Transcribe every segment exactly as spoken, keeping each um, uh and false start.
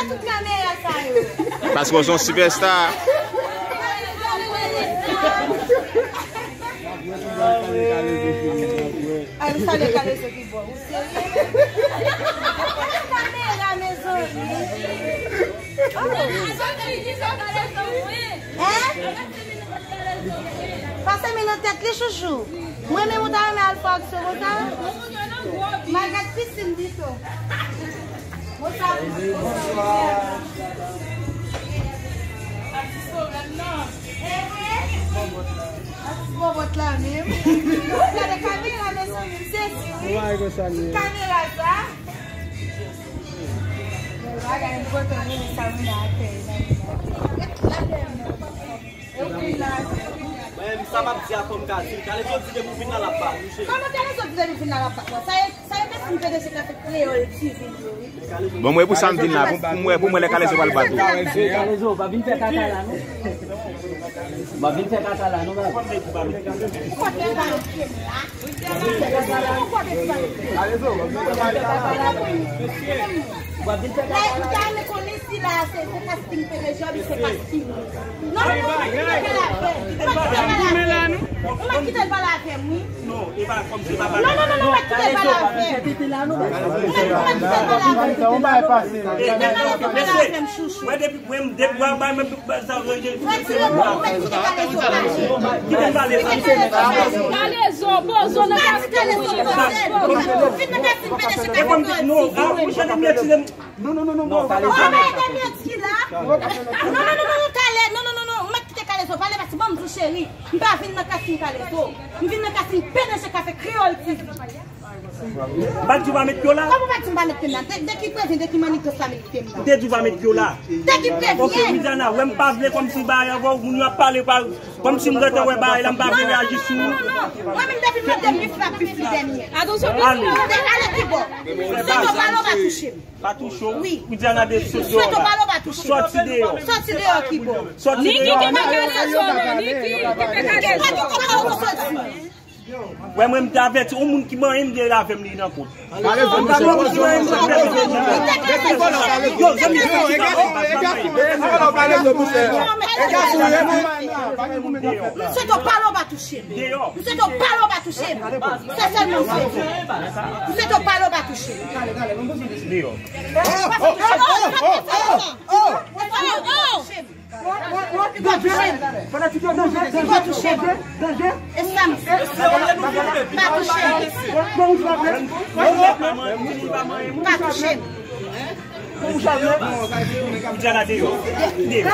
Tout kamera sa yo. Paske w se yon sipèsta. Ay, nou salye Kalezo ki bò. Ou serye? Kamera, mezanmi. Hein? Pase mi nan tèt li, chouchou. Mwen menm ou ta renmen al fè aksyon konsa? M al gad pisin pito. Bonswa. Atis bòbòt la menm. Gade kamera, mezanmi, m sezi, wi. Kamera sa. Bagay m kontan, wi, sa vin atè. Mwen, sa m ap di a, kòm ka di, Kalezo di depi w vin la, l ap bat ou, cheri. Kòman Kalezo di depi w vin la, l ap bat mwen? Sa e, sa e mèsi m pede se kafe kreyòl T V yo, wi. Bon, mwen, pou sa m vin la, pou, pou mwen, pou mwen, lè Kalezo pral bat ou. Kalezo, pa vin fè kaka la, non. Pa vin fè kaka la, non, baz. Kalezo, pa vin fè kaka la, non. Like, m ta renmen konnen si la se, se casting P D G oubyen se casting. Non, non, non, mwen kite bal avè m. Mwen kite bal avè m. Mwen kite bal avè m, wi. Non, non, non, non, mwen kite bal avè m. Mwen kite bal avè m. Mwen kite bal avè m, chouchou. Mwen depi, mwen depi, mwen, mwen, mwen, mwen, mwen, mwen kite bal avè m. Kite bal avè m. Kalezo, poze w nan kafou. Vin nan casting P D G. E kòm, non, ah, mwen jan de mèt, Non, non, non, non, non. Kalezo. Ou pa ede m, Eti la. Non, non, non, non, non, talè. Non, non, non, non. Ou mèt kite Kalezo pale, paske ban m di w, cheri, m pa vin nan casting Kalezo. M vin nan casting P D G Kafe Kreyòl T V. M pa t di w pa met pye w la? Kòman ou pa t di m pa met pye m la? De, de ki prevyen, de ki manigans la met pye m la? M te di w pa met pye w la. De ki prevyen? Ok, Widiana, wè m pa vle kòmsi bagay avè w, moun yo ap pale pa, kòmsi m gentan wè bagay la, m pa vle reyaji sou ou. Non, non, non, non. Mwen menm depi m nan dènye, m ap viv li dènye. Ale. Ale ki bò. M swete w pale, w pa touche m. Pa touche w. Wi. Widiana de sot deyò la. M swete w pale, w pa touche m. Sòti deyò. Sòti deyò ki bò. Sòti deyò. Niki ki pa ka sòti deyò, Niki ki pa ka sòti. Wè, mwen, m te avèti yon moun ki manyen m gen avè m li nan kont. Yo, zanmi, M swete w pale, w pa touche m. Deyò. M swete w pale, w pa touche m. Se sèlman m swete. M swete w pale, w pa touche m. Deyò. W pa touche m. W pa touche m. W pa touche m. E sa m. W pa touche m. W pa touche m. Widiana deyò. Deyò.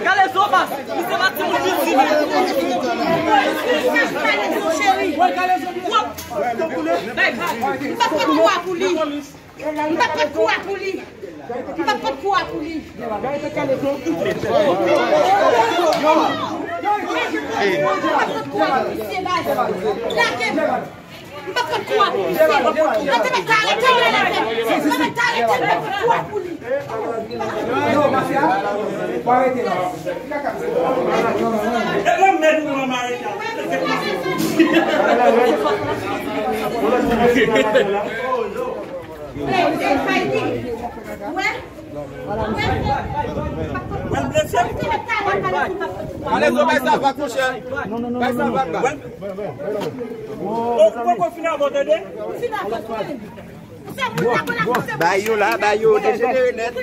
Kalezo baz, misye pa timoun piti. Kalezo cheri. M pa pot kou a pou li. M pa pot kou a pou li. M pa pot kou a pou li. M pa pot kou a pou li. Lage m. M pa pot kou a pou li. Mwen te mèt arete l, mwen te mèt arete l, m pa pot kou a pou li. Kalezo, bay sa vag, monchè. Bay sa vag la. Ou poko fin avè w, tande? Ba yo la, ba yo dejenere nèt.